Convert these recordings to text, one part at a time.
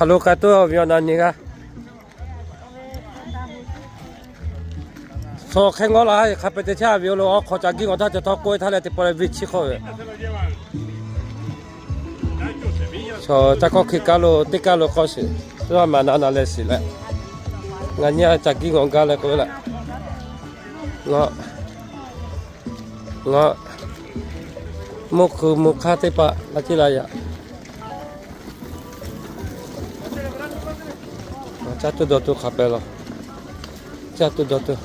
Hk'aˬ lo k'ai tuˬ ve awˬ na nyi g'a. Shaw hk'e ngawˇ la, hk'a pehꞈ te chehˇ ve awˬ lawn, awˬ hk'aw ca giˇ ngawˬ htaˇ ca htawˇ k'oˆ ve htaˇ leh teˇ pawˆ leh venˇ chi hk'awˇ ve. Shaw ca kawˇ hkiˇ kaˇ lo teˇ kaˇ lo k'awꞈ shiˍ, teˇ maˬ na na leh shiˍ leh, ngaˬ nyi a ca giˇ ngawˬ gaˇ leh k'oˆ ve leh, ngaˬ, ngaˬ, mvuhˇ hkui mvuhˇ hk'aˇ teˇ hpaˍ la ciˉ la yaꞈ. Caˇ tuˬ dawˬ tuˬ hk'a pehꞈ laˬ. Caˇ tuˬ dawˬ tuˬ.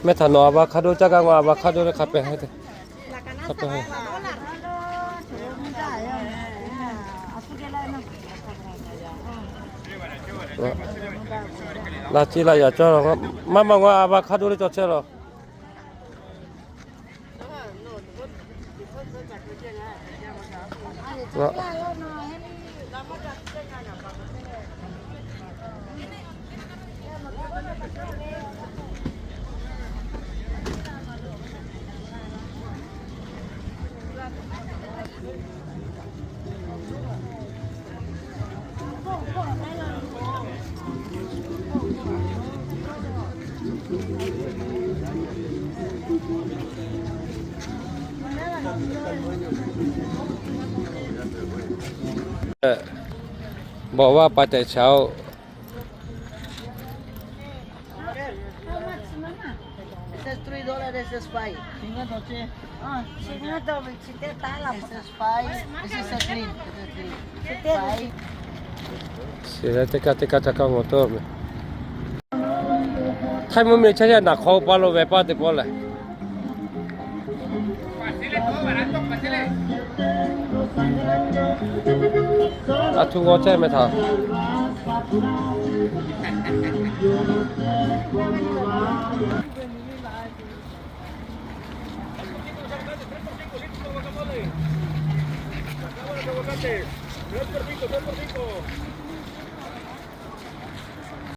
Mehˆ htaꞈ nawˬ avocado caˇ gaˇ, ngaˬ avocado leh hk'a pehꞈ ha te. Hk'a pehꞈ ha. La ciˉ la yaꞈ cawˇ. Maˇ maˇ ngaˬ avocado leh cawˬ chehˇ laˬ. Bawꞈ vaˇ pa tehꞈ chaꞈ-oˬ. This is three dollar, this is five. This is five, this is a green, this is green. Five. Shiˍ leh teˇ kaˇ teˇ kaˇ ca kaˇ ngawˬ tawˇ ve. Htaiˇ mvuhˇ miˬ chehˇ chehˇ naˬ hk'aw pa lo ve paˇ teˇ pawˆ lehˬ. A htoꞈ g'awˇ chehˇ meh htaꞈ.